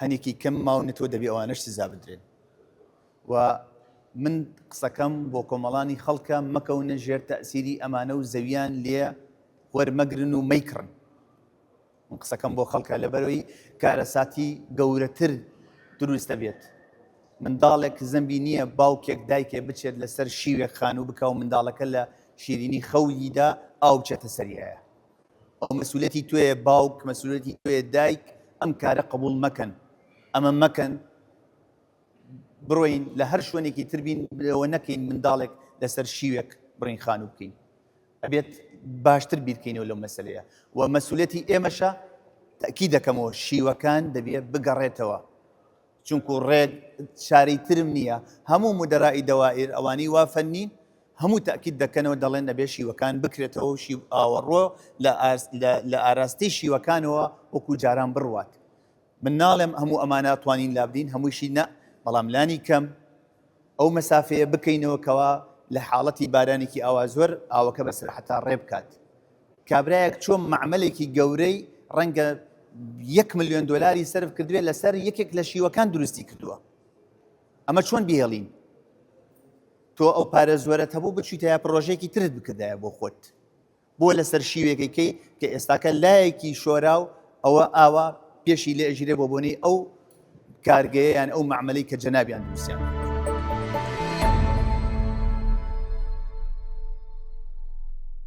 هەنێکی کەم ماونەتەوە دەبێ ئەوانەش سزا بدرێن و من قسەکەم بۆ کۆمەڵانی خەڵکە مەکەونە ژێر تەئسیری ئەمانە و زەویان لێ وەرمەگرن و مەیکڕن. من قسەکەم بۆ خەڵکە لەبەرەوەی کارەساتی گەورەتر دروست دەبێت. منداڵێک زەمبی نییە باوکێک دایکێ بچێت لەسەر شیوێک خانوو بکا و منداڵەکە لە شیرینی خەویدا ئاو بچێتە سەریایە. ئەو مەسولەتی توێ باوک مەسولەتی توێ دایک ئەم کارە قبول مەکەن ئەمە مەکەن بڕۆین لە هەر شوێنێکی تر بین لەوە نەکەین منداڵێک لەسەر شیوێک بڕین خانوو بکەین ئەبێت باشتر بیرکەینەوە لەو مەسلەیە و مەسولەتی ئێمەشە تەکی دەکەمەوە شیوەکان دەبێت بگەڕێتەوە چونکو ڕێک چارەی ترم نییە هەموو مدەرائی دەوائر ئەوانەی وا فەنین هەموو تاکید دەکەنەوە دەڵێن دەبێ شیوەکان بکرێتەوە و شیو ئاوەڕۆ لە ئاراستەی شیوەکانەوە وەکو جاران بڕوات من ناڵێم هەموو ئەمانە توانین لابدین هەموویشی نا بەڵام لانی کەم ئەو مەسافەیە بکەینەوە کەوا لە حاڵەتی بارانێکی ئاوا زۆر ئاوەکە بە سرعەتا ڕێ بکات کابرایەک چۆن مەعمەلێکی گەورەی ڕەنگە یەک ملیۆن دۆلاری سەرف کردوێت لەسەر یەکێک لە شیوەکان دروستی کردووە ئەمە چۆن بهێڵین تۆ ئەو پارە زۆرەت هەبوو بچیتە یا پرۆژێکی ترت بکردایە بۆ خۆت بۆ لەسەر شیوێکەی کەی کە ئێستاکە لایەکی شۆراو ئەوە ئاوا پێشی لێ ئەگیرێ بۆ بۆنەی ئەو کارگەیە یان ئەو مەعمەلەی کە جەنابیان دروستیان کردووە.